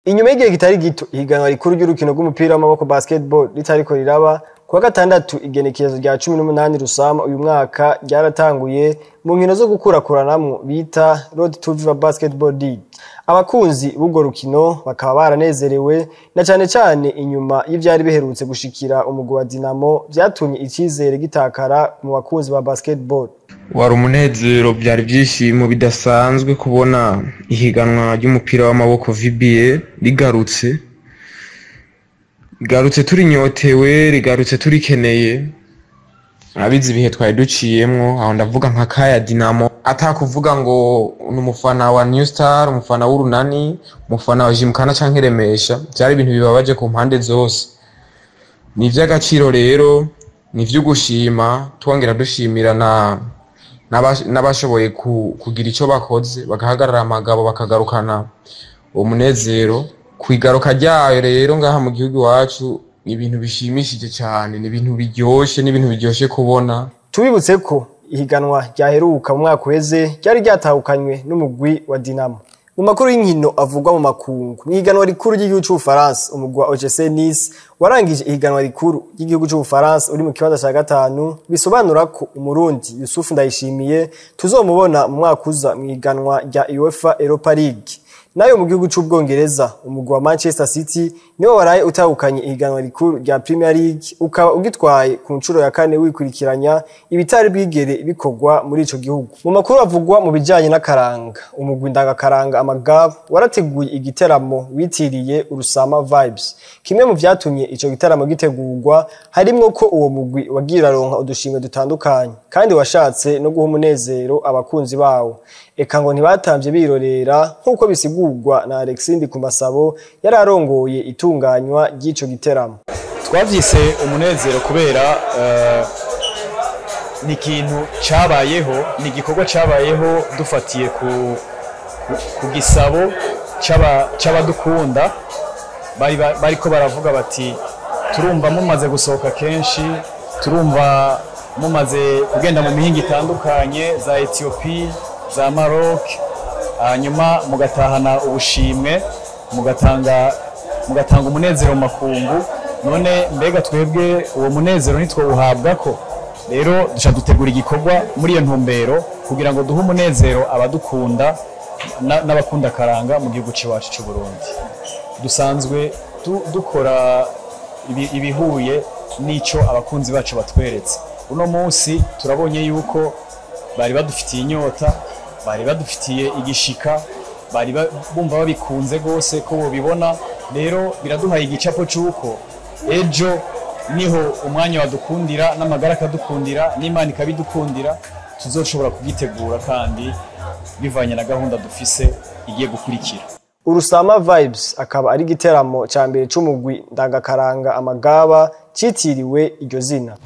Inyuma y'igihe kitari gito ihiganwa rikuru ry'urukino rw'umupira w'amaboko basketball ritariko riraba, kuwa gatandatu igenekerezo rya 18 Rusama uyu mwaka ryaratanguye mu nkino zo gukurakuranamwo bita Road to Viva Basketball League. Abakunzi b'urwo rukino bakaba baranezerewe na cane cane inyuma y'ivyari biherutse gushikira umugwi wa Dinamo vyatumye icizere gitakara mu bakunzi ba basketball. Wari umunezero, byari ibyishimo bidasanzwe kubona ihiganwa ry'umupira w'amaboko VBA rigarutse, rigarutse turinyotewe, rigarutse turikeneye. Abizi ibihe twari duciyemwo, aho ndavuga nka kaya Dinamo, atakuvuga ngo ni umufana wa New Star, umufana w'Urunani, umufana wa Gymkhana canke Remesha, byari ibintu bibabaje ku mpande zose. Ni ivy'agaciro rero, ni ivy'ugushima, twongera dushimira na n'abashoboye kugira ico bakoze, bagahagarara amagabo, bakagarukana uwo munezero. Kwigaruka ryayo rero ngaha mu gihugu iwacu ni ibintu bishimishije cyane, ni ibintu biryoshe, ni ibintu biryoshe kubona. Tubibutse ko ihiganwa ryaheruka mu mwaka uheze ryari ryatahukanywe n'umugwi wa Dinamo. Mu makuru y'inkino avugwa mu makungu, mu ihiganwa rikuru ry'igihugu c'Ubufaransa, umugwi wa OGC Nice warangije ihiganwa rikuru ry'igihugu c'Ubufaransa uri mu kibanza ca gatanu, bisobanura ko Umurundi Yusuf Ndayishimiye tuzomubona mu mwaka uza mu ihiganwa rya UEFA Europa League. Nayo mu gihugu c'Ubwongereza, umugwi wa Manchester City niwo waraye utahukanye ihiganwa rikuru rya Premier League, ukaba ugitwaye ku nshuro ya kane wikurikiranya, ibitari bwigere bikorwa muri ico gihugu. Mu makuru avugwa mu bijanye n'akaranga, umugwi ndangakaranga Amagab warateguye igiteramo witiriye Urusama Vibes. Kimwe mu vyatumye ico gitaramo gitegurwa harimwo ko uwo mugwi wagiye uraronka udushimwe dutandukanye, kandi washatse no guha umunezero abakunzi bawo. Eka ngo ntibatamvye birorera nk'uko bisigurwa na Alexis Ndikumasabo yari arongoye itunganywa ry'ico giteramo. Twavyise umunezero kubera ni ikintu cabayeho, ni igikorwa cabayeho dufatiye ku gisabo c'abadukunda, bariko baravuga bati turumva mumaze gusohoka kenshi, turumva mumaze kugenda mu mihingo itandukanye za Ethiopie, za Maroc, hanyuma mugatahana ubushimwe, mugatanga umunezero mu makungu. None mbega twebwe uwo munezero nitwo ko rero duca dutegura igikorwa muri iyo ntumbero kugira ngo duhe umunezero abadukunda n'abakunda karanga mu gihugu c'iwacu c'u Burundi. Dusanzwe dukora ibihuye n'ico abakunzi bacu batweretse. Uno munsi turabonye yuko bari badufitiye inyota, bari badufitiye igishika, bari bumva babikunze gose ko bobibona. Rero biraduhaye igicapo c'uko ejo niho umwanya wadukundira n'amagara akadukundira n'Imana ikabidukundira, tuzoshobora kugitegura kandi bivanye na gahunda dufise igiye gukurikira. Urusama Vibes akaba ari igiteramo ca mbere c'umugwi ndangakaranga Amagaba citiriwe iryo zina.